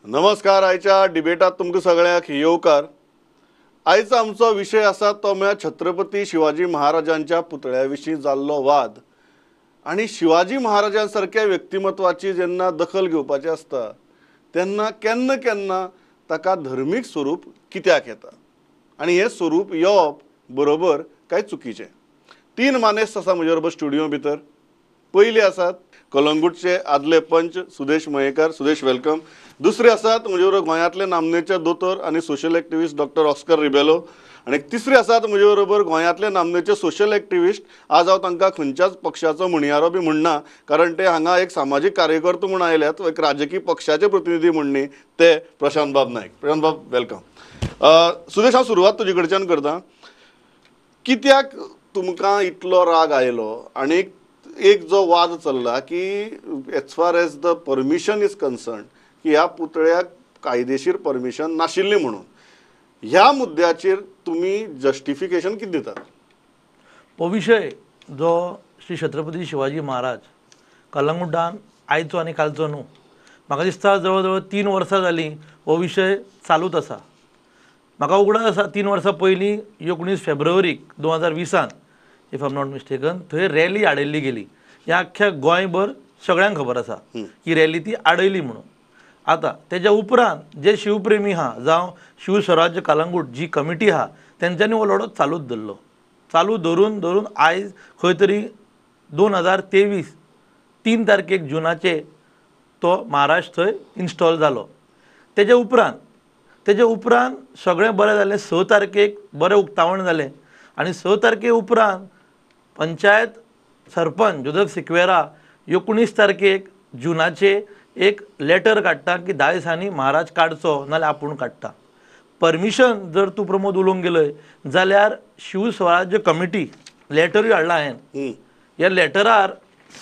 नमस्कार. आयच्या डिबेटात तुमकां सगळ्यांक येवकार. आयचो आमचो विशय आसा तो म्हळ्यार छत्रपती शिवाजी महाराजांच्या पुतळ्या विशीं जाल्लो वाद आनी शिवाजी महाराजां सारक्या व्यक्तिमत्वाची जेन्ना दखल घेवपाची आसता तेन्ना केन्ना केन्ना ताका धर्मीक स्वरूप कित्याक येता आनी हें स्वरूप येवप बरोबर काय चुकीचें. तीन मानेस्त आसा म्हजे बरोबर स्टुडियो भितर. पयले आसात कलंगूटचे आदले पंच सुदेश मयेकर. सुदेश, welcome. दुसरे आसात म्हजे बरोबर गोंयांतले नामनेचे दोतोर आनी social activist doctor Oscar Rebelo आनी तिसरे आसात म्हजे बरोबर गोंयांतले नामनेचे सोशल एक्टिविस्ट. आज हांव तांकां खंयच्याच पक्षाचो म्हणयारो बी म्हणना, कारण ते हांगा एक सामाजीक कार्यकर्तो म्हूण आयल्यात, एक राजकीय पक्षाचे प्रतिनिधी म्हूण न्ही, ते प्रशांत बाब नायक. प्रशांत बाब, welcome. Sudesh, हांव सुरवात तुजे कडच्यान करता. कित्याक तुमकां इतलो राग आयलो आनी एक जो वाद चल्ला की as far as the permission is concern की ह्या पुतळ्याक कायदेशीर परमिशन नाशिल्ली म्हणून, ह्या मुद्द्याचेर तुमी जस्टिफिकेशन कितें दितात? हो विशय जो श्री छत्रपती शिवाजी महाराज कलंगुटान आयचो आनी कालचो न्हू, म्हाका दिसता जवळ जवळ 3 वर्सां जालीं हो विशय चालूच आसा. म्हाका उगडास आसा 3 वर्सां पयलीं 19 फेब्रुवारीक 2020 if I am not mistaken थंय रॅली आडयल्ली गेली. ह्या अख्ख्या गोंयभर सगळ्यांक खबर आसा की रॅली ती आडयली म्हणून. आतां तेज्या उपरांत जे शिवप्रेमी आहा जावं शिवस्वराज्य कलंगूट जी कमिटी आहा तेंच्यांनी हो लढो चालूच दवरलो. चालू धरून धरून आयज खंय तरी 2023 3 तारखेक जुनाचे तो महाराज थंय इन्स्टॉल जालो. तेज्या उपरांत सगळें बरें जालें. 6 तारखेक बरें उक्तावण जालें आनी 6 तारखे उपरांत पंचायत सरपंच जोजफ सिक्वेरा 19 तारखेक जुनाचे एक लेटर काडटा की 10 दिसांनी महाराज काडचो नाल्यार आपूण काडटा. परमिशन जर तूं प्रमोद उलोवंक गेलय जाल्यार शिवस्वराज्य कमिटी लेटरूय हाडला हांवें. ह्या लेटरार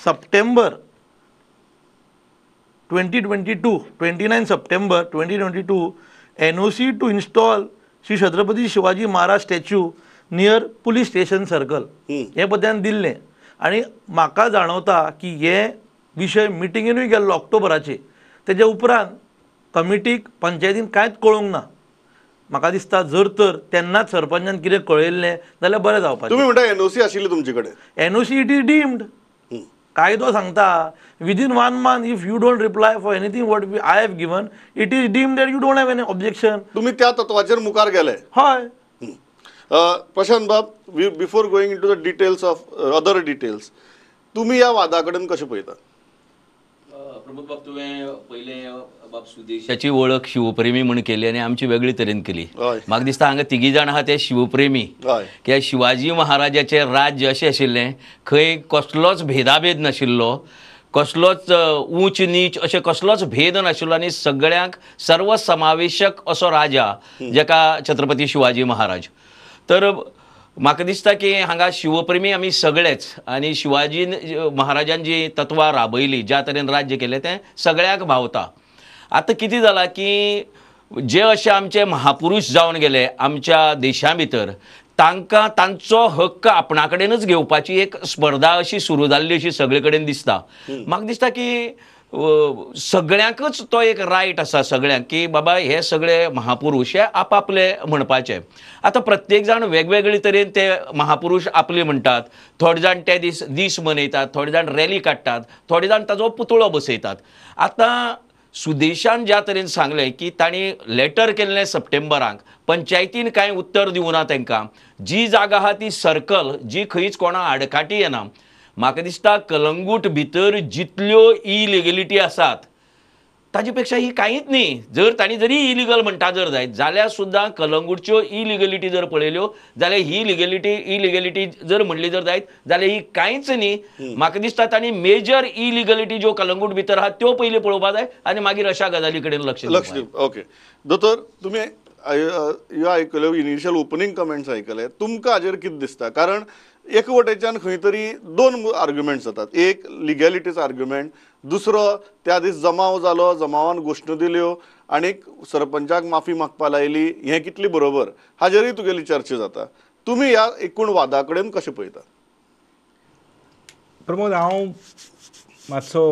सप्टेंबर 2022 29 September 2022 NOC to install Shri Chhatrapati Shivaji Maharaj statue near police station circle हें पद्यान दिल्लें. आनी म्हाका जाणवता की हे विशय मिटिंगेनूय गेल्लो ऑक्टोबराचे. तेज्या उपरांत कमिटीक पंचायतीन कांयच कळोवंक ना. म्हाका दिसता जर तर तेन्नाच सरपंचान कितें कळयल्लें जाल्यार बरें जावपाचें. तुमी म्हणटा एनओसी आशिल्ली तुमचे कडेन? NOC it is deemed. कायदो सांगता within 1 month if you don't reply for anything what I have given it is deemed that you don't have any objection. तुमी त्या तत्वाचेर मुखार गेले? हय. प्रशांत बाब, before going into the details of other details, तुमी ह्या वादा कडेन कशें पळयतात? प्रमोद बाब, तुवें पयलें बाब सुदेशाची वळख शिवप्रेमी म्हूण केली आनी आमची वेगळी तरेन केली. म्हाका दिसता हांगा तिगी जाण आहा ते शिवप्रेमी. कित्याक शिवाजी महाराजाचें राज्य अशें आशिल्लें खंय कसलोच भेदाभेद नाशिल्लो, कसलोच ऊंच नीच अशें कसलोच भेद नाशिल्लो आनी सगळ्यांक सर्वसमावेशक असो राजा जेका छत्रपती शिवाजी महाराज. तर म्हाका दिसता की हांगा शिवप्रेमी आमी सगळेच आनी शिवाजी महाराजान जी तत्वां राबयली, ज्या तरेन राज्य केलें तें सगळ्यांक भावता. आतां कितें जालां की जे अशे आमचे महापुरूष जावन गेले आमच्या देशा भितर, तांकां तांचो हक्क आपणा कडेनच घेवपाची एक स्पर्धा अशी सुरू जाल्ली अशी सगळे कडेन दिसता. म्हाका दिसता की सगळ्यांकच तो एक रायट आसा सगळ्यांक की बाबा हे सगळे महापुरूष हे आपापले म्हणपाचे. आतां प्रत्येक जाण वेगवेगळे तरेन ते महापुरूष आपले म्हणटात. थोडे जाण ते दीस दीस मनयतात, थोडे जाण रॅली काडटात, थोडे जाण ताजो पुतळो बसयतात. आतां सुदेशान ज्या तरेन सांगलें की तांणी लेटर केल्लें सप्टेंबराक, पंचायतीन कांय उत्तर दिवना तांकां. जी जागा आहा ती सर्कल जी खंयच कोणा आडकाठी येना. म्हाका दिसता कलंगूट भितर जितल्यो इलिगलिटी आसात ताजे पेक्षा ही कांयच न्ही. जर तांणी जरी इलिगल म्हणटा जर जायत जाल्यार सुद्दां कलंगूटच्यो इलिगलिटी जर पळयल्यो जाल्यार ही लिगलिटी इलिगलिटी जर म्हणली जर जायत जाल्यार ही कांयच न्ही. म्हाका दिसता तांणी मेजर इलिगलिटी ज्यो कलंगूट भितर आहा त्यो पयलीं पळोवपा जाय आनी मागीर अशा गजाली कडेन लक्ष लक्ष. ओके दोतोर, तुमी ह्यो आयकल्यो इनिशियल ओपनींग कमेंट्स आयकले, तुमकां हाजेर कितें दिसता? कारण एक वटेच्यान खंय तरी 2 आर्ग्युमेंट्स जातात. एक लिगॅलिटीचो आर्ग्युमेंट, दुसरो त्या दीस जमाव जालो, जमावान घोशणा दिल्यो आनी सरपंचाक माफी मागपा लायली, हें कितली बरोबर हाजेरूय तुगेली चर्चा जाता. तुमी ह्या एकूण वादा कडेन कशें पळयता? प्रमोद, हांव मातसो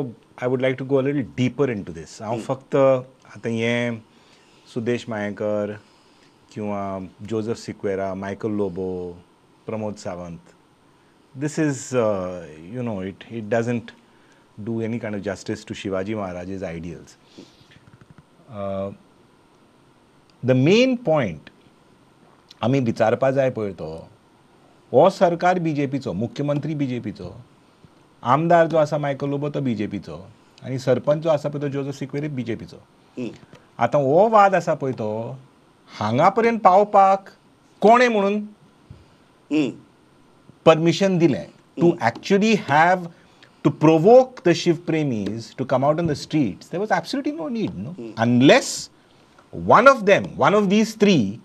I would like to go a little deeper into this. हांव फक्त आतां हें सुदेश मयेंकर किंवा Joseph Sequeira, Michael Lobo, Pramod Sawant, this is you know, it doesn't do any kind of justice to Shivaji Maharaj's ideals. The main point आमी विचारपा जाय पळय तो, हो सरकार बीजेपीचो, मुख्यमंत्री बीजेपीचो, आमदार जो आसा मायकल लोबो तो बीजेपीचो आनी सरपंच जो आसा पळय तो जोजफ सिक्वेरा बीजेपीचो. आतां हो वाद आसा पळय तो हांगा पर्यंत पावपाक कोणें म्हणून परमिशन दिलें to actually have to provoke the Shiv Premis to come out on the streets? There was absolutely no need, no? Unless one of them, one of these three,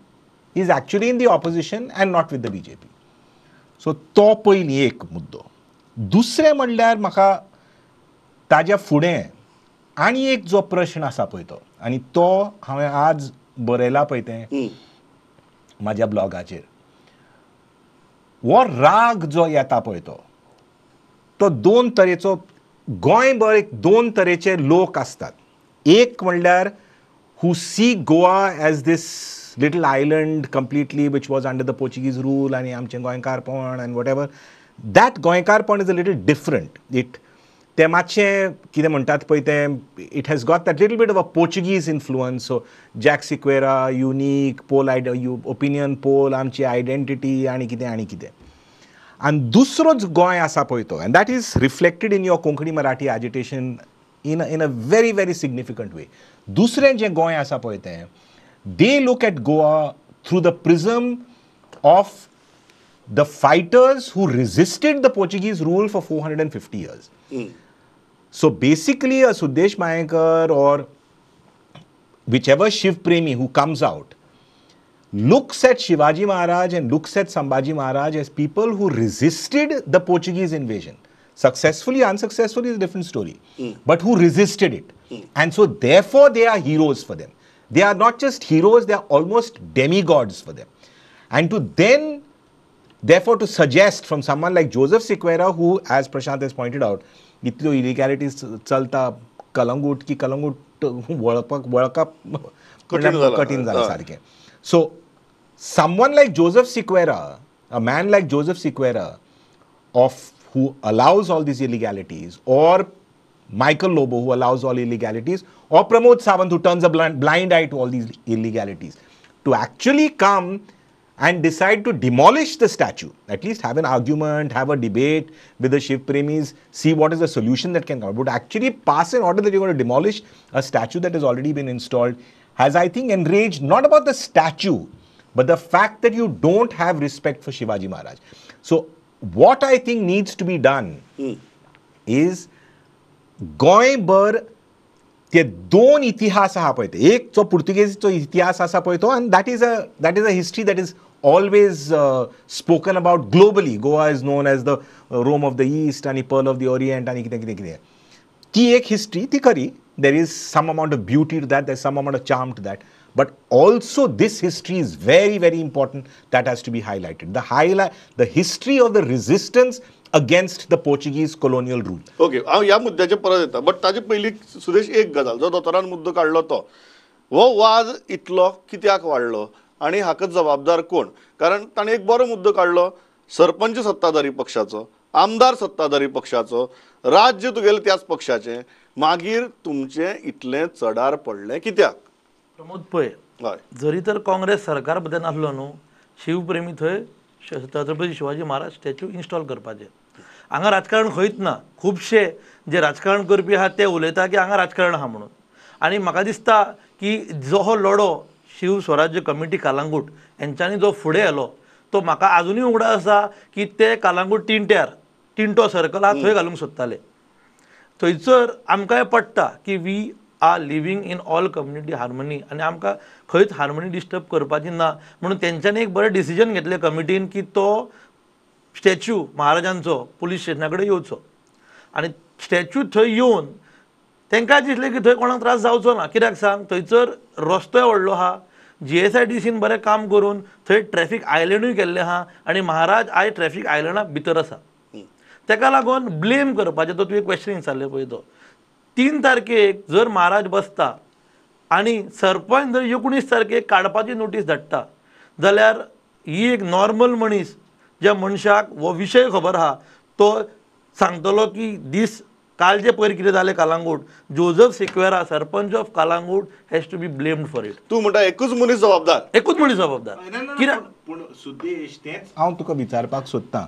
is actually in the opposition and not with the BJP. So, तो पयलीं एक मुद्दो. दुसरें म्हणल्यार म्हाका ताज्या फुडें आनी एक जो प्रश्न आसा पळय तो, आनी तो हांवें आज बरयला पळय तें म्हाज्या ब्लॉगाचेर, हो राग जो येता पळय तो, तो दोन तरेचो, गोंयभर एक दोन तरेचे लोक आसतात. एक म्हणल्यार who see Goa as this little island completely which was under the Portuguese rule आनी आमचें गोंयकारपण and whatever. That गोंयकारपण is a little different. It तें मातशें कितें म्हणटात पळय तें, it has got that little bit of a Portuguese influence. So Jack Sequeira, unique poll, opinion poll, आमची आयडेंटिटी आनी कितें आनी कितें. आनी दुसरोच गोंय आसा पळय तो, and that is reflected in your Konkani Marathi agitation in a very very significant way. दुसरें जें गोंय आसा पळय तें, they look at Goa through the prism of the fighters who resisted the Portuguese rule for 450 years. So basically a Sudesh Mayenkar or whichever Shiv Premi who comes out looks at Shivaji Maharaj and looks at Sambhaji Maharaj as people who resisted the Portuguese invasion. Successfully, unsuccessfully is a different story, but who resisted it. And so therefore they are heroes for them. They are not just heroes, they are almost demigods for them. And to then, therefore to suggest from someone like Joseph Sequeira, who, as Prashant has pointed out, इतल्यो illegalities चलता कलंगूट की कलंगूट वळखप कठीण जाला सारकें. So someone like Joseph Sequeira, a man like Joseph Sequeira, of who allows all these illegalities, or Michael Lobo who allows all illegalities, or Pramod Sawant who turns a blind eye to all these illegalities, to actually come and decide to demolish the statue, at least have an argument, have a debate with the Shiv Premis, see what is the solution that can come. But actually pass an order that you're going to demolish a statue that has already been installed has, I think, enraged not about the statue, but the fact that you don't have respect for Shivaji Maharaj. So what I think needs to be done is गोंयभर ते दोन इतिहास आहा पळय ते, एक जो पुर्तुगेजीचो इतिहास आसा पळय तो, आनी that is a history that is always spoken about globally. Goa is known as the Rome of the East आनी पर्ल ऑफ the Orient आनी कितें कितें कितें. ती एक हिस्ट्री ती खरी, there is some amount of beauty to that, there is some amount of charm to that, but also this history is very very important, that has to be highlighted. The history of the resistance against the Portuguese colonial rule. Okay, हांव ह्या मुद्द्याचेर परत येता, but ताजे पयलीं सुदेश एक गजाल, जो दोतोरान मुद्दो काडलो तो, हो वाद इतलो कित्याक वाडलो आनी हाका जबाबदार कोण? कारण ताणें एक बरो मुद्दो काडलो, सरपंच सत्ताधारी पक्षाचो, आमदार सत्ताधारी पक्षाचो, राज्य तुगेलें त्याच पक्षाचें, मागीर तुमचें इतलें चडार पडलें कित्याक? प्रमोद पळय, जरी तर काँग्रेस सरकार बद्दल नासलो न्हू, शिवप्रेमी थंय छत्रपती शिवाजी महाराज स्टॅच्यू इन्स्टॉल करपाचें. हांगा राजकारण खंयच ना. खुबशे जे राजकारण करपी आहा ते उलयता की हांगा राजकारण आहा म्हणून. आनी म्हाका दिसता की जो हो लढो शिव स्वराज्य कमिटी कालांगूट हेंच्यांनी जो फुडें आयलो तो म्हाका आजुनूय उगडास आसा की ते कालांगूट टिंट्यार टिंटो सर्कल आहा थंय घालूंक सोदताले. थंयसर आमकांय पडटा की we are living in all community harmony आनी आमकां खंयच हार्मनी डिस्टर्ब करपाची ना म्हणून तेंच्यांनी एक बरें डिसिजन घेतलें कमिटीन की तो स्टॅच्यू महाराजांचो पुलीस स्टेशना कडेन येवचो. आनी स्टॅच्यू थंय येवन तांकां दिसलें की थंय कोणाक त्रास जावचो ना. कित्याक सांग, थंयसर रस्तोय व्हडलो आहा, GSIDCन बरें काम करून थंय ट्रॅफीक आयलंडूय केल्लें आहा आनी महाराज आयज ट्रॅफीक आयलंडा भितर आसा. ताका लागून ब्लेम करपाचें तो तुवें क्वेश्चन विचारलें पळय तो 3 तारखेक जर महाराज बसता आनी सरपंच जर 19 तारखेक काडपाची नोटीस धाडटा जाल्यार ही एक नॉर्मल मनीस ज्या मनशाक हो विशय खबर आहा तो सांगतलो की दीस कालचे पयर कितें जालें Calangute, Joseph Sequeira sarpanch of Calangute has to be blamed for it. तूं म्हणटा एकूच मनीस जबाबदार, एकूच मनीस जबाबदार कित्याक? पूण सुदेश तेंच हांव तुका विचारपाक सोदतां.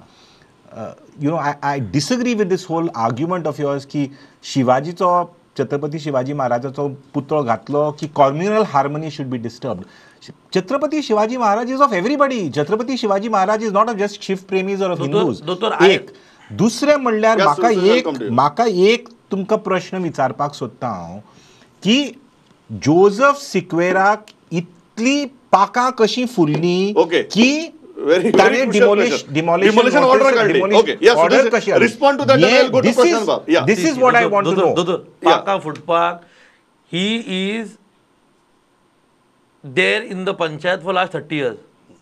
You know, I disagree with this whole argument of yours की शिवाजीचो, छत्रपती शिवाजी महाराजाचो पुतळो घातलो की communal harmony should be disturbed. Chhatrapati Shivaji Maharaj is of everybody. Chhatrapati Shivaji Maharaj is not of just शिवप्रेमीज or of Hindus. एक दुसरें म्हणल्यार म्हाका एक तुमकां प्रश्न विचारपाक सोदता हांव की जोजफ सिक्वेराक इतली पाकां कशीं फुल्लीं की पाकां फुटपाक he is there in the panchayat for last 30 years,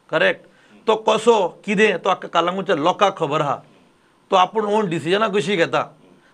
correct? तो कसो कितें तो आख्या कालांगूटच्या लोकांक खबर आहा. तो आपूण ओन डिसिजनां कशीं घेता,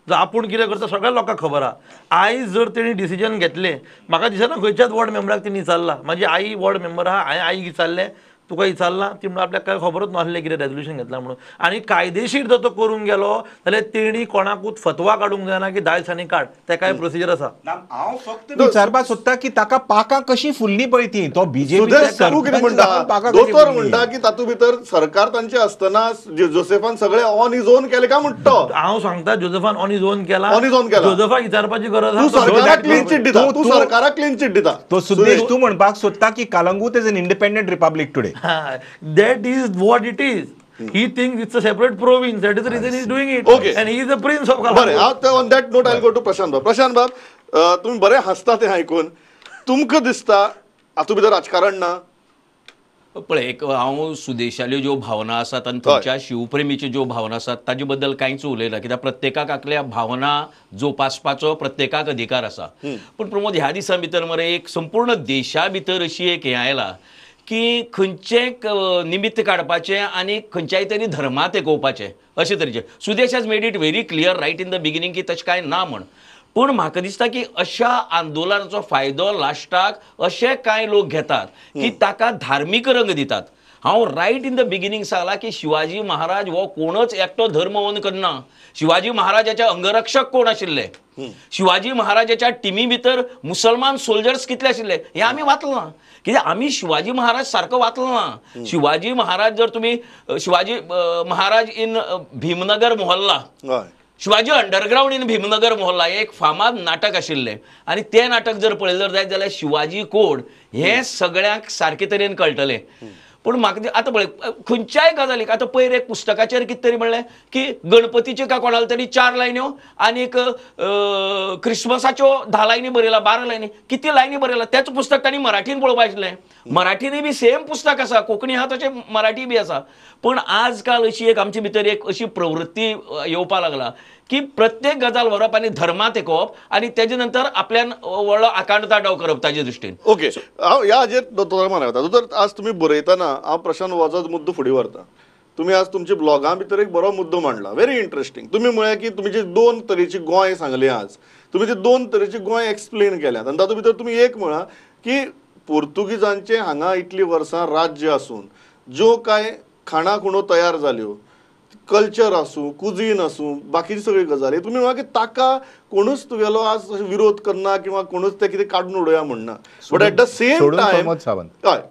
जर आपूण कितें करता सगळ्या लोकांक खबर आहा. आयज जर तेणी डिसिजन घेतलें, म्हाका दिसना खंयच्याच वॉर्ड मेंबराक तेणी विचारलां. म्हाजी आई वॉर्ड मेंबर आहा, हांवें आईक विचारलें, तुका विचारलां, ती म्हणून आपल्याक कांय खबरूच नासलें कितें रेजोल्युशन घेतलां म्हणून. आनी कायदेशीर जर तो करूंक गेलो जाल्यार तेणी कोणाकूच फतवा काडूंक जायना की 10 दिसांनी काड, तेकाय प्रोसिजर आसा. हांव फक्त विचारपाक सोदता की ताका पाकां कशीं फुल्लीं पळय ती, तो बीजेपी म्हणटा, दोतोर म्हणटा की तातूंत भितर सरकार तांचे आसतना जोसेफान सगळे ऑन his own केले काय म्हणटा? हांव सांगता जोसेफान ऑन his own केला, ऑन his own केला. जोसेफाक विचारपाची गरज आसा. तूं सरकाराक क्लीन चिट दिता, तूं सरकाराक क्लीन चिट दिता. तो सुदेश तूं म्हणपाक सोदता की Calangute is an independent republic today. That is what it is. He thinks it's a separate province. That is the reason he is doing it. Okay. And he is the prince of Calangute. बरें, on that note I'll go to Prashant Bab. Prashant Bab, तुम्ही बरे हसता ते आयकून, तुमकां दिसता हातूंत भितर राजकारण ना? पळय, एक हांव सुदेशाल्यो ज्यो भावना आसात आनी थंयच्या शिवप्रेमीच्यो ज्यो भावना आसात ताजे बद्दल कांयच उलयना, कित्याक प्रत्येकाक आपल्या भावना जोपासपाचो प्रत्येकाक अधिकार आसा. पूण प्रमोद, ह्या दिसां भितर मरे एक संपूर्ण देशा भितर अशी एक हें आयलां की खंयचें निमित्त काडपाचें आनी खंयच्याय तरी धर्मांत तेकोवपाचें अशे तरेचें. Sudesh has made it very clear right in the beginning की तशें कांय ना म्हण. पूण म्हाका दिसता की अशा आंदोलनाचो फायदो लास्टाक अशे कांय लोक घेतात की ताका धार्मीक रंग दितात. हांव रायट इन the beginning सांगलां की शिवाजी महाराज हो कोणच एकटो धर्म ओन करना. शिवाजी महाराजाच्या अंगरक्षक कोण आशिल्ले, शिवाजी महाराजाच्या टिमी भितर मुसलमान सोल्जर्स कितले आशिल्ले हें आमी वाचलां. कित्याक आमी शिवाजी महाराज सारको वाचलो ना. शिवाजी महाराज जर तुमी Shivaji Maharaj in Bhimnagar Mohalla, Shivaji underground in Bhimnagar Mohalla हें एक फामाद नाटक आशिल्लें आनी तें नाटक जर पळयलें जायत जाल्यार शिवाजी कोड हें सगळ्यांक सारके तरेन कळटलें. पूण म्हाका आतां पळय खंयच्याय गजालीक आतां पयर एक पुस्तकाचेर कितें तरी म्हणलें की गणपतीच्यो काय कोणाले तरी 4 लायन्यो आनीक क्रिसमसाच्यो 10 लायनी बरयला, 12 लायनी, कितले लायनी बरयला. तेच पुस्तक तांणी मराठीन पळोवपाक आशिल्लें. मराठीनूय बी सेम पुस्तक आसा, कोंकणी आहा तशें मराठी बी आसा. पूण आज काल अशी एक आमचे भितर एक अशी प्रवृत्ती येवपाक लागला की प्रत्येक गजाल व्हरप आनी धर्मांत तेकोवप आनी तेजे नंतर आपल्यान व्हडलो आकांडतांडव करप ताजे दृश्टीन. ओके, हांव ह्या हाजेर दोतोर मानवता. दोतोर, आज तुमी बरयतना हांव प्रशांत वाजोच मुद्दो फुडें व्हरता. तुमी आज तुमच्या ब्लॉगां भितर एक बरो मुद्दो मांडला, व्हेरी इंट्रस्टींग. तुमी म्हळें की तुमी जे 2 तरेची गोंय सांगली आज, तुमी जे 2 तरेची गोंय एक्सप्लेन केल्यात आनी तातूंत भितर तुमी एक म्हळां की पोर्तुगीजांचें हांगा इतलीं वर्सां राज्य आसून ज्यो कांय खाणां खुणो तयार जाल्यो, कल्चर आसूं, कुजीन आसूं, बाकीची सगळी गजाली, तुमी म्हणा की ताका कोणूच तुगेलो आज विरोध करना किंवा कोणूच ते कितें काडून उडोवया म्हणना. But at the same time,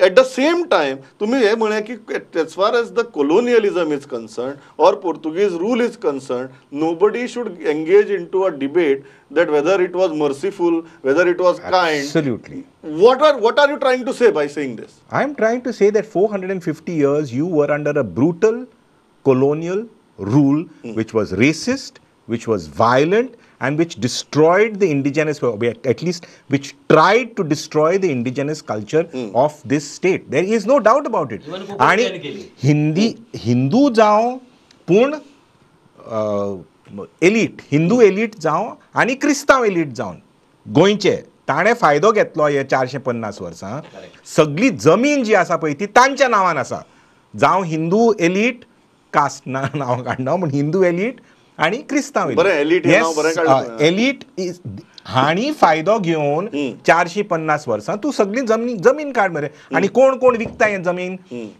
at the same time तुमी हें म्हळें की as far as the colonialism is concern or Portuguese rule is concern, nobody should engage into a debate that whether it was merciful, whether it was kind. Absolutely. What are you trying to say by saying this? I am trying to say that 450 years you were under a brutal colonial rule, which was racist, which was violent, and which destroyed the indigenous, at least which tried to destroy the indigenous culture of this state. There is no doubt about it. आणि हिंदी हिंदू जावं पूण elite, Hindu elite जावं आनी क्रिस्तांव elite जावन गोंयचे ताणें फायदो घेतलो हे 450 वर्सां. सगळी जमीन जी आसा पळय ती तांच्या नांवान आसा, जावं हिंदू एलीट कास्ट ना नांव काडना पूण हिंदू एलीट आनी क्रिस्तांव एलीट. Elite is हांणी फायदो घेवन 450 वर्सां तूं सगळी जमीन काड मरे. आनी कोण कोण विकता हे जमीन,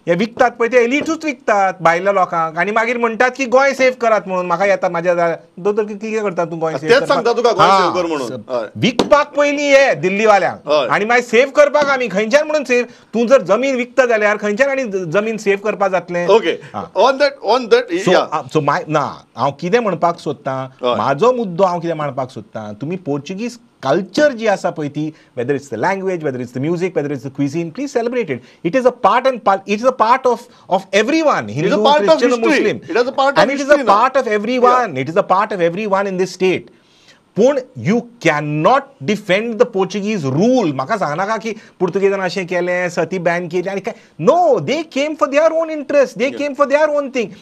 हे विकतात पळय ते एलिटूच विकतात भायल्या लोकांक, आनी मागीर म्हणटात की गोंय सेव करात म्हणून. म्हाका येता म्हाज्या दोतोर कितें करता तूं गोंय सेव सांगता तुका गोंय सेव कर म्हणून. विकपाक पयलीं ये दिल्लीवाल्यांक आनी मागीर सेव करपाक आमी खंयच्यान म्हणून सेव, तूं जर जमीन विकता जाल्यार खंयच्यान आनी जमीन सेव करपाक जातलें. Okay, on that on that so my ना हांव कितें म्हणपाक सोदतां, म्हाजो मुद्दो हांव कितें मांडपाक सोदतां, तुमी पोर्चुगीज कल्चर जी आसा पळय ती, whether it's the language, whether it's the music, whether it's the cuisine, please celebrate it. It is a part and part, it is a part of everyone, Hindu, Christian, Muslim, and it is a part of everyone, it is a part of everyone in this state. पूण you can not defend the Portuguese rule. म्हाका सांगनाका की पुर्तुगेजान अशें केलें, सती Ben केली आनी काय, no, they came for their own interest, they came for their own thing.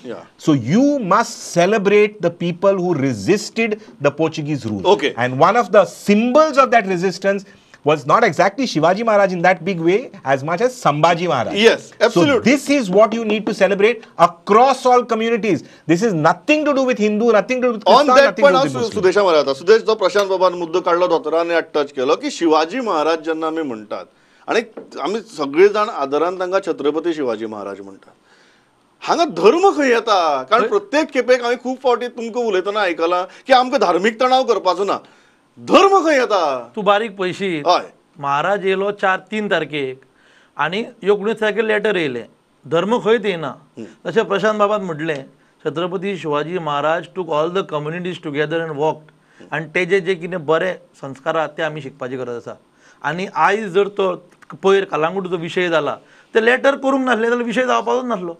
So you must celebrate the people who resisted the Portuguese rule. Okay, and one of the symbols of that resistance was not exactly Shivaji Maharaj in that big way as much as Sambhaji Maharaj. Yes, absolutely. So this is what you need to celebrate across all communities. This is nothing to do with Hindu, nothing to do with Christian, on that nothing to do with Muslim. Sudesh Maharaj, Sudesh जो प्रशांत बाबान मुद्दो काडलो दोतोरान touch केलो की शिवाजी महाराज जेन्ना आमी म्हणटात आनी आमी सगळे जाण आदरान तांकां छत्रपती शिवाजी महाराज म्हणटात, हांगा धर्म खंय येता? कारण प्रत्येक खेपेक हांवें खूब फावटी तुमकां उलयतना आयकलां की आमकां धार्मीक तणाव करपाचो ना, धर्म खंय येता? तूं बारीक पयशी, महाराज येयलो 4-3 तारखेक आनी 19 तारखेर लेटर येयलें, धर्म खंयच येयना. तशें प्रशांत बाबान म्हटलें, Chhatrapati Shivaji Maharaj took all the communities together and walked, आनी तेजे जे कितें बरे संस्कार आहात ते आमी शिकपाची गरज आसा. आनी आयज जर तो पयर कलांगूटचो विशय जाला, ते लेटर करूंक नासलें जाल्यार विशय जावपाचोच नासलो.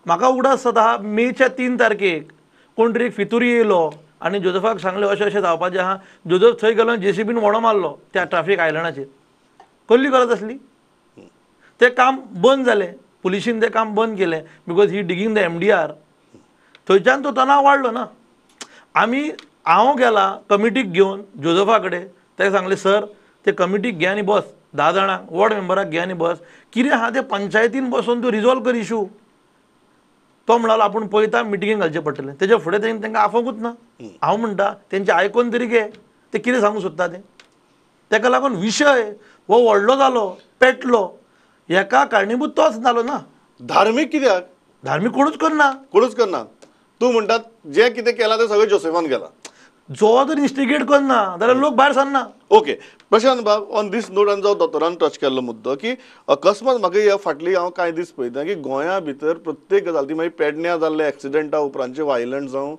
म्हाका उगडास जाता मेच्या 3 तारखेक कोण तरी एक फितुरी येयलो आनी जोजफाक सांगलें अशें अशें जावपाचें आहा. जोजफ थंय गेलो, जेसीबीन वडो मारलो त्या ट्राफीक आयलंडाचेर. कसली गरज आसली? तें काम बंद जालें, पुलिशीन तें काम बंद केलें because he digging the MDR. थंयच्यान तो तणाव वाडलो ना. आमी हांव गेला कमिटीक घेवन जोजफा कडेन, ताका सांगलें सर ते कमिटीक घे आनी बस, 10 जाणांक वॉर्ड मेंबराक घे आनी बस, कितें आहा तें पंचायतीन बसून तूं रिजॉल्व कर इशू. तो म्हणालो आपूण पळयता, मिटिंगेक घालचें पडटलें. तेज्या फुडें तेणी तांकां आफोवंकूच ना. हांव म्हणटा तेंचें आयकून तरी घे, ते कितें सांगूंक सोदता तें. ताका लागून विशय हो व्हडलो जालो, पेटलो, हेका कारणीभूत तोच जालो ना. धार्मीक कित्याक? धार्मीक कोणूच करना, कोणूच करना. तूं म्हणटात जें कितें केलां तें सगळें जोसेफान केलां. जो जर इन्स्टिगेट करना जाल्यार लोक भायर सरना. ओके प्रशांत बाब, ऑन these note आनी जो दोतोरान टच केल्लो मुद्दो की अकस्मात म्हाका ह्या फाटली हांव कांय दीस पळयता की गोंया भितर प्रत्येक गजाल ती मागीर पेडण्या जाल्ले एक्सिडंटा उपरांतचे वायलंट जावं,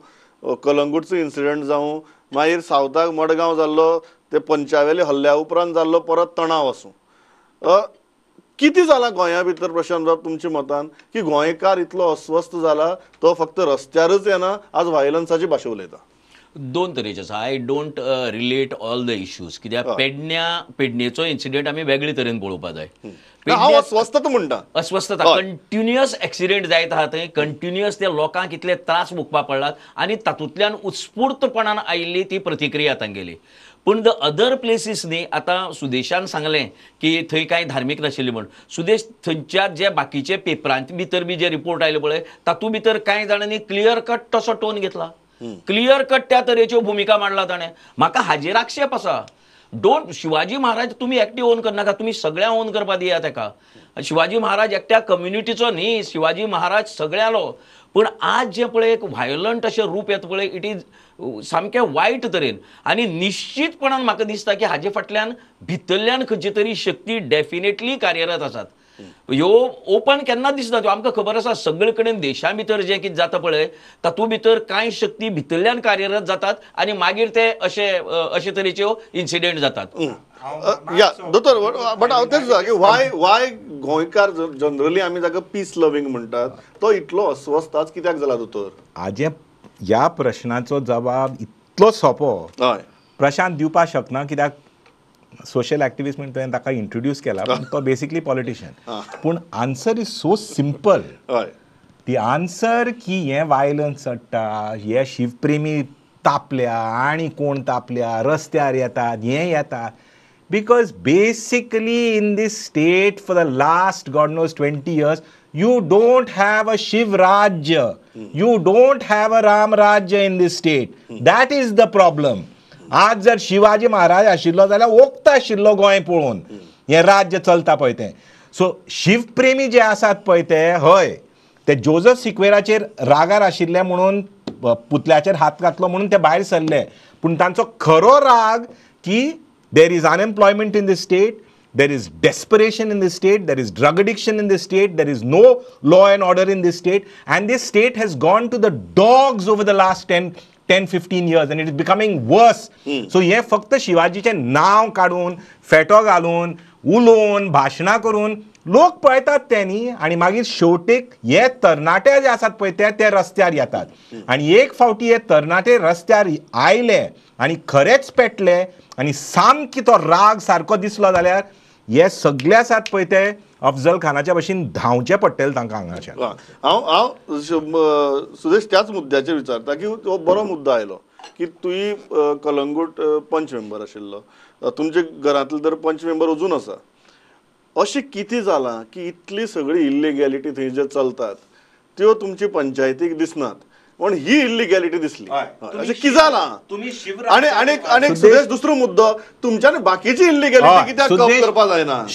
कलंगूटचो इन्सिडंट जावं, मागीर सावथाक मडगांव जाल्लो ते पंचावेले हल्ल्या उपरांत जाल्लो परत तणाव आसूं, कितें जालां गोंया भितर प्रशांत बाब तुमच्या मतान की गोंयकार इतलो अस्वस्थ जाला तो फक्त रस्त्यारच येना, आज वायलन्साची भाशा उलयता? दोन तरेचे आसा. I don't relate all the issues, कित्याक पेडणेचो इन्सिडंट आमी वेगळे तरेन पळोवपाक जाय. हांव अस्वस्थता म्हणटा, अस्वस्थता कंटिन्युअस एक्सिडेंट जायत आहा थंय, कंटिन्युअस त्या लोकांक इतले त्रास भोगपाक पडलात आनी तातूंतल्यान उत्स्फूर्तपणान आयिल्ली ती प्रतिक्रिया तांगेली. पूण the other places न्ही, आतां सुदेशान सांगलें की थंय कांय धार्मीक नाशिल्ली म्हण. सुदेश, थंयच्या जे बाकीचे पेपरांत भितर बी जे रिपोर्ट आयले पळय तातूंत भितर कांय जाणांनी क्लियर कट तसो टोन घेतला, क्लियर कट त्या तरेच्यो भुमिका मांडला ताणें. म्हाका हाजेर आक्षेप आसा. Don't Shivaji Maharaj तुमी एकटे ओन करनाका, तुमी सगळ्यांक ओन करपा दिया ताका. शिवाजी महाराज एकट्या कम्युनिटीचो न्ही, शिवाजी महाराज सगळ्यांलो. पूण आज जें पळय एक व्हायलंट अशें रूप येता पळय, it is सामकें वायट तरेन. आनी निश्चितपणान म्हाका दिसता की हाजे फाटल्यान भितरल्यान खंयची तरी शक्ती डेफिनेटली कार्यरत आसात. ह्यो ओपन केन्ना दिसना त्यो, आमकां खबर आसा सगळे कडेन देशा भितर जें कितें जाता पळय तातूंत भितर कांय शक्ती भितरल्यान कार्यरत जातात आनी मागीर ते अशे अशे तरेच्यो इन्सिडंट जातात. या दोतोर, बट हांव तेच की वाय वाय गोंयकार जनरली आमी ताका पीस लवींग म्हणटात, तो इतलो अस्वस्थ आज कित्याक जाला दोतोर? आजे ह्या प्रश्नाचो जबाब इतलो सोंपो हय प्रशांत दिवपाक शकना, कित्याक सोशल एक्टिविस्ट म्हणून तुवें ताका इंट्रोड्यूस केला, पूण तो बेसिकली पॉलिटिशियन. पूण आन्सर is so simple. हय, ती आन्सर की हें वायलन्स चडटा, हे शिवप्रेमी तापल्या आनी कोण तापल्या, रस्त्यार येतात, हें येतात, because basically in this state for the last God knows 20 years you don't have a Shiv Rajya, you don't have a Ram Rajya in this state. That is the problem. आज जर शिवाजी महाराज आशिल्लो जाल्यार ओकता आशिल्लो गोंय पळोवन हें राज्य चलता पळय तें. सो शिवप्रेमी जे आसात पळय ते हय ते जोजफ सिक्वेराचेर रागार आशिल्ले म्हणून पुतळ्याचेर हात घातलो म्हणून ते भायर सरले, पूण तांचो खरो राग की there is unemployment in the state, there is desperation in the state, there is drug addiction in the state, there is no law and order in this state, and this state has gone to the dogs over the last 10-15 years and it is becoming worse. So हे फक्त शिवाजीचें नांव काडून फेटो घालून उलोवन भाशणां करून लोक पळयतात ते न्ही, आनी मागीर शेवटेक हे तरणाटे जे आसात पळय ते रस्त्यार येतात. आनी एक फावटी हे तरणाटे रस्त्यार आयले आनी खरेंच पेटले आनी सामकी तो राग सारको दिसलो जाल्यार हे सगळे आसात पळय ते अफजल खानाच्या भशेन धांवचे पडटले तांकां हांगाच्यान. हांव हांव सुदेश त्याच मुद्द्याचेर विचारता की तो बरो मुद्दो आयलो की तुवें कलंगूट पंच मेंबर आशिल्लो, तुमच्या घरांतले तर पंच मेंबर अजून आसा. अशें कितें जालां की इतली सगळी इल्लिगॅलिटी थंय जे चलतात त्यो तुमची पंचायतीक दिसनात, पण ही इल्लिगॅलिटी दिसली अशें कितें जालां? आनी आनी सुदेश दुसरो मुद्दो, तुमच्यान बाकीची इल्लिगॅलिटी कित्याक कम करपाक जायना?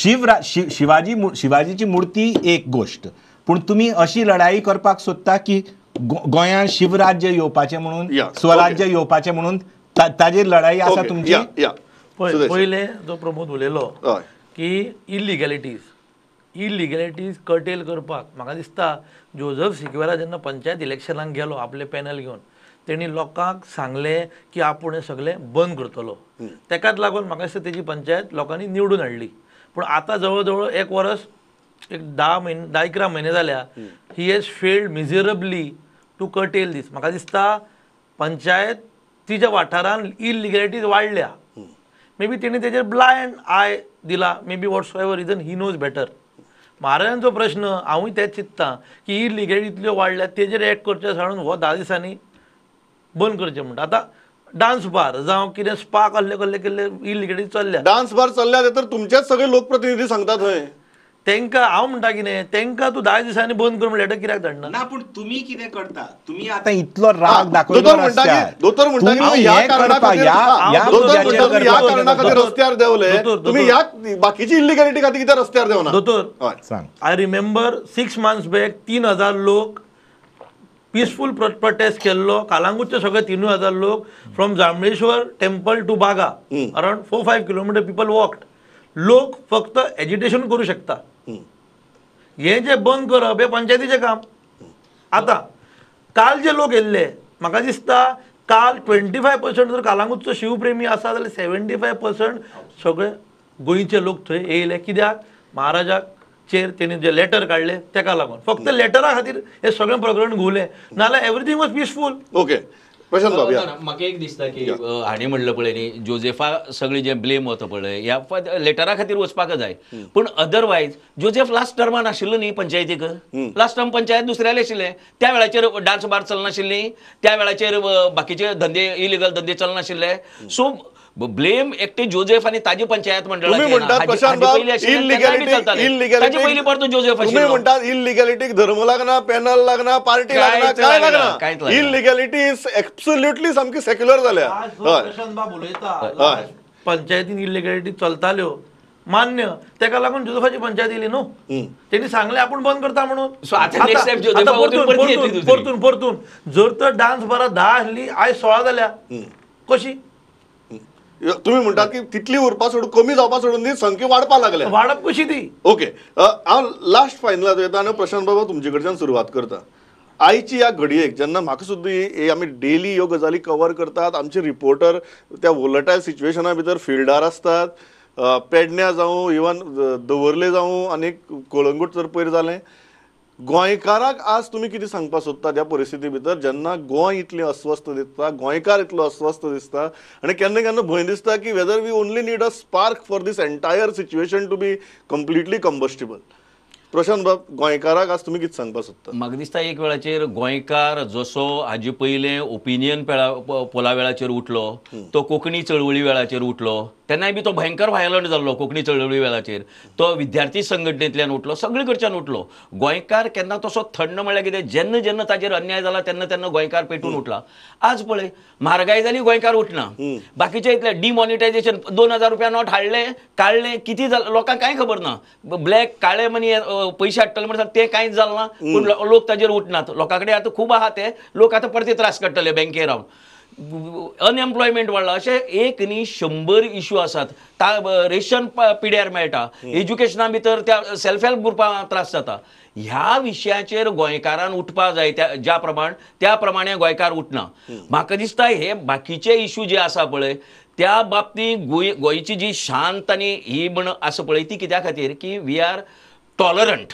शिवाजीची मूर्ती एक गोष्ट, पूण तुमी अशी लढाई करपाक सोदता की गोंयांत शिवराज्य येवपाचें म्हणून, स्वराज्य येवपाचें म्हणून ताजेर लढाई आसा तुमची. पयलें जो प्रमोद उलयलो की इल्लिगॅलिटीज कर्टेल करपाक म्हाका दिसता जोजफ सिक्वेरा जेन्ना पंचायत इलेक्शनाक गेलो आपले पॅनल घेवन तेणी लोकांक सांगलें की आपूण हें सगळें बंद करतलो, तेकाच लागून म्हाका दिसता तेजी पंचायत लोकांनी निवडून हाडली. पूण आतां जवळ जवळ एक वर्स एक 10 म्हयने 10-11 म्हयने जाल्या, he has failed miserably to curtail this. म्हाका दिसता पंचायत तिच्या वाठारान इल्लिगॅलिटीज वाडल्या, मे बी तेणी तेजेर ब्लायंड I दिला, maybe whatsoever reason he knows better. महाराजांचो प्रश्न हांवूय तेंच चिंत्ता की इल्लिगॅलिटी इतल्यो वाडल्या तेजेर एक्ट करचें साडून हो 10 दिसांनी बंद करचें म्हणटा. आतां डान्स बार जावं कितें स्पा कसले कसले केल्ले इल्लिगॅलिटी चल्ल्या, डान्स बार चल्ल्या तर तुमचेच सगळे लोकप्रतिनिधी सांगतात थंय तेंकां. हांव म्हणटा कितें तेंकां तूं 10 दिसांनी बंद कर म्हणल्यार कित्याक धाडना? ना, पूण तुमी कितें करता? तुमी आतां इतलो राग दाखयलो रस्त्यार, दोतोर म्हणटा की ह्या कारणा खातीर रस्त्यार देंवले, तुमी ह्या बाकीची इल्लिगॅलिटी खातीर कित्याक रस्त्यार देंवना? दोतोर सांग. I remember 6 months back 3000 लोक पिसफूल प्रोटेस्ट केल्लो कालांगूटचे सगळे 3000 लोक from Jambheshwar temple to Baga around 4-5 kilometre people walked. लोक फक्त एजिटेशन करू शकता, हे जे बंद करप हे पंचायतीचें काम. आतां काल जे लोक येयल्ले म्हाका दिसता काल 25% जर कालांगूटचो शिवप्रेमी आसा जाल्यार 75% सगळे गोंयचे लोक थंय येयले. कित्याक? महाराजाक चेर तेणी जे लेटर काडले तेका लागून. फक्त लेटरा खातीर हे सगळें प्रकरण घुंवलें, नाजाल्यार everything was peaceful. Okay Prashant बाब, म्हाका एक दिसता की हांणी म्हणलं पळय न्ही जोजेफा सगळी जे ब्लेम वता पळय ह्या लेटरा खातीर वचपाक जाय, पूण अदरवायज जोजेफ लास्ट टर्मान आशिल्लो न्ही पंचायतीक, लास्ट टर्म पंचायत दुसऱ्याले आशिल्लें, त्या वेळाचेर डान्स बार चलनाशिल्ली, त्या वेळाचेर बाकीचे धंदे इलिगल धंदे चलनाशिल्ले. सो ब्लेम एकटे जोजेफ आणि ताजी पंचायत मंडळात इलिगॅलिटीक धर्म लागना, पॅनल लागना, पार्टी लागना, काय लागना. इलिगॅलिटी is absolutely सामकी सेक्युलर जाल्या. प्रशांत बाब उलयता पंचायतीन इलिगॅलिटी चलताल्यो मान्य, तेका लागून जोजेफाची पंचायत येयली न्हू, तेणी सांगलें आपूण बंद करता म्हणून. परतून परतून जर तर डान्स बारा 10 आसली आयज 16 जाल्या कशी? तुम्ही म्हणतात की तितली उरपा सोडून कमी जावपा सोडून दी संख्या वाडपा लागल्या, वाडप कशी ती? ओके, हांव लास्ट फायनल येता आनी प्रशांत बाबा तुमचे कडच्यान सुरवात करता. आयची ह्या घडयेक जेन्ना म्हाका सुद्दां हे आमी डेली ह्यो गजाली कवर करतात, आमचे रिपोर्टर त्या वोलटायल सिच्युएशना भितर फिल्डार आसतात, पेडण्या जावं इवन दवर्ले जावं आनी कळंगूट जर पयर जालें, गोंयकाराक आज तुमी कितें सांगपाक सोदता ह्या परिस्थिती भितर जेन्ना गोंय इतलें अस्वस्थ दिसता, गोंयकार इतलो अस्वस्थ दिसता आनी केन्ना केन्ना भंय दिसता की whether we only need a spark for this entire situation to be completely combustible. Prashant बाब, गोंयकाराक आज तुमी कितें सांगपाक सोदता? म्हाका दिसता एक वेळाचेर गोंयकार जसो हाजे पयलें ओपिनियन पोला वेळाचेर उठलो, तो कोंकणी चळवळी वेळाचेर उठलो, तेन्नाय बी तो भयंकर व्हायलंट जाल्लो कोंकणी चळवळी वेळाचेर. तो विद्यार्थी संघटनेंतल्यान उठलो, सगळे कडच्यान उठलो. गोंयकार केन्ना तसो थंड म्हणल्यार कितें, जेन्ना जेन्ना ताजेर अन्याय जाला तेन्ना तेन्ना गोंयकार पेटून उठला. आज पळय म्हारगाय जाली, गोंयकार उठना. बाकीचे इतले डिमॉनिटायझेशन, 2000 रुपया नोट हाडले काडले, कितें जालें लोकांक कांय खबर ना. ब्लॅक काळे मनी पयशे हाडटले म्हणटा तें कांयच जालें ना, पूण लोक ताजेर उठनात. लोकां कडेन आतां खूब आहा ते लोक आतां परते त्रास काडटले बँकेर रावन. अनएम्प्लॉयमेंट वाडला, अशे एक न्ही 100 इश्यू आसात. रेशन पिड्यार मेळटा, एज्युकेशना भितर त्या सेल्फ हेल्प ग्रुपां त्रास जाता. ह्या विशयाचेर गोंयकारान उठपा जाय, त्या ज्या प्रमाण त्या प्रमाणे गोंयकार उठना. म्हाका दिसता हे बाकीचे इश्यू जे आसा पळय त्या बाबतींत गोंयची जी शांत आनी ही म्हण आसा पळय ती कित्या खातीर की we are tolerant.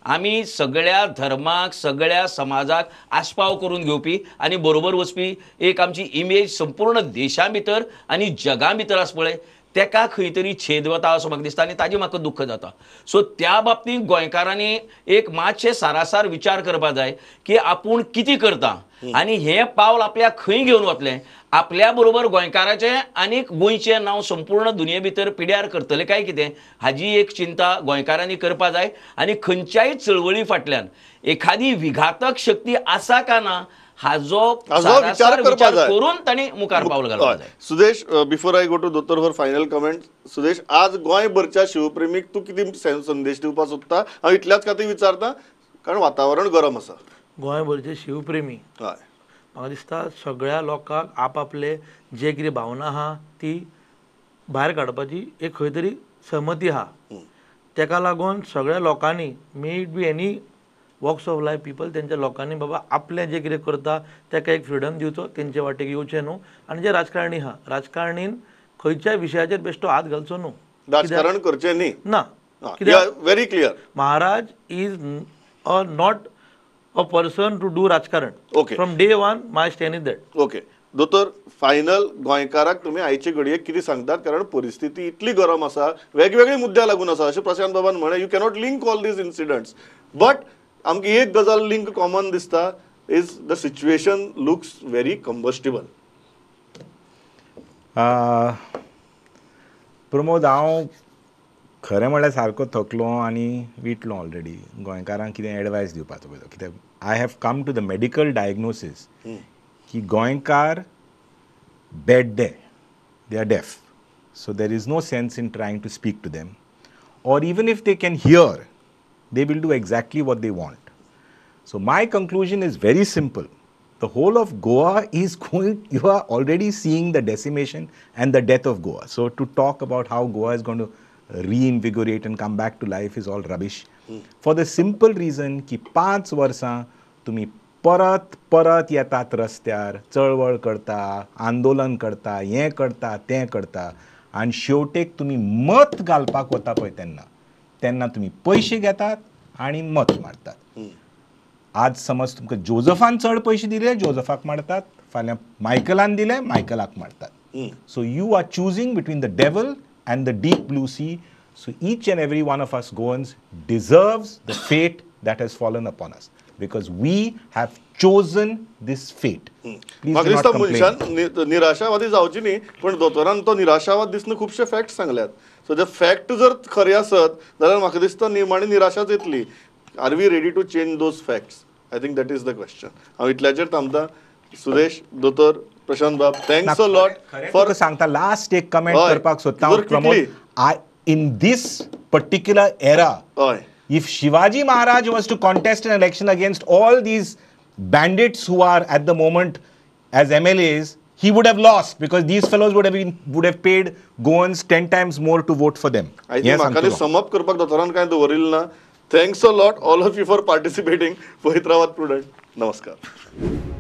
आमी सगळ्या धर्माक सगळ्या समाजाक आस्पाव करून घेवपी आनी बरोबर वचपी एक आमची इमेज संपूर्ण देशा भितर आनी जगा भितर आसा पळय तेका खंय तरी छेद वता असो म्हाका दिसता आनी ताजें म्हाका दुख्ख जाता. सो त्या बाबतींत गोंयकारांनी एक मातशें सारासार विचार करपा जाय की आपूण कितें करता आनी हें पावल आपल्याक खंय घेवन वतलें. आपल्या बरोबर गोंयकाराचें आनी गोंयचें नांव संपूर्ण दुनिये भितर पिड्यार करतले काय कितें हाजी एक चिंता गोंयकारांनी करपा जाय. आनी खंयच्याय चळवळी फाटल्यान एखादी विघातक शक्ती आसा का ना हाजो विचार करून तांणी मुखार पावल घालपाक जाय. Sudesh, before I go to दोतोर फॉर फायनल कमेंट, सुदेश आज गोंयभरच्या शिवप्रेमीक तूं कितें संदेश दिवपाक सोदता? हांव इतल्याच खातीर विचारता कारण वातावरण गरम आसा. गोंयभरचे शिवप्रेमी हय म्हाका दिसता सगळ्या लोकांक आपआपले जे कितें भावना आहा ती भायर काडपाची एक खंय तरी सहमती आहा. तेका लागून सगळ्या लोकांनी may it be any walks of life people तेंच्या लोकांनी बाबा आपलें जें कितें करता तेका एक फ्रिडम दिवचो, तेंचे वाटेक येवचें न्हू. आनी जे राजकारणी आहा राजकारणीन खंयच्याय विशयाचेर बेश्टो हात घालचो न्हू, राजकारण करचें न्ही ना. कित्याक very clear, Maharaj is a not a person to do राजकारण. Okay, from day one my stand is that. Okay दोतोर, फायनल गोंयकाराक तुमी आयचे घडयेक कितें सांगतात? कारण परिस्थिती इतली गरम आसा, वेगवेगळे मुद्दे लागून आसा. अशें प्रशांत बाबान म्हणलें, you cannot link all these incidents, but आमकां एक गजाल लिंक कॉमन दिसता, is the situation looks very combustible. Pramod, हांव खरें म्हळ्यार सारको थकलो आनी विटलो ऑलरेडी गोंयकारांक कितें एडवायस दिवपाचो पळय. कित्याक I have come to the medical diagnosis की गोंयकार बेड्डे, they are deaf. So there is no sense in trying to speak to them, or even if they can hear, they will do exactly what they want. So my conclusion is very simple. The whole of Goa is going, you are already seeing the decimation and the death of Goa. So to talk about how Goa is going to reinvigorate and come back to life is all rubbish. For the simple reason ki 5 वर्सां तुमी परत परत येतात रस्त्यार, चळवळ करता, आंदोलन करता, हें करता, तें करता, आनी शेवटेक तुमी मत घालपाक वता पळय तेन्ना तेन्ना तुमी पयशे घेतात आनी मत मारतात. आज समज तुमकां जोजफान चड पयशे दिले, जोजफाक मारतात, फाल्यां मायकलान दिले, मायकलाक मारतात. So you are choosing between the devil and the deep blue sea. So each and every one of us Goans deserves the fate that has fallen upon us, because we have chosen this fate. Please do not complain. मनशान निराशावादी जावची न्ही, पण दोतोरान तो निराशावाद दिसना खुबशे fact सांगल्यात. सो ते फॅक्ट जर खरे आसत जाल्यार म्हाका दिसता निमाणी निराशाच येतली. Are we ready to change those facts? I think that is the question. हांव इतल्याचेर थांबता. सुदेश, दोतोर, प्रशांत बाब, thanks a lot for सांगता. लास्ट एक कमेंट करपाक सोदता Pramod. I in this particular era, if Shivaji Maharaj was to contest an election against all these bandits who are at the moment as MLAs, he would have lost, because these fellows would have paid Goans 10 times more to vote for them. I think म्हाका sum up करपाक दोतोरान कांय दवरिल्लें ना. Thanks a lot all of you for participating. पळयत रावात prudent. नमस्कार.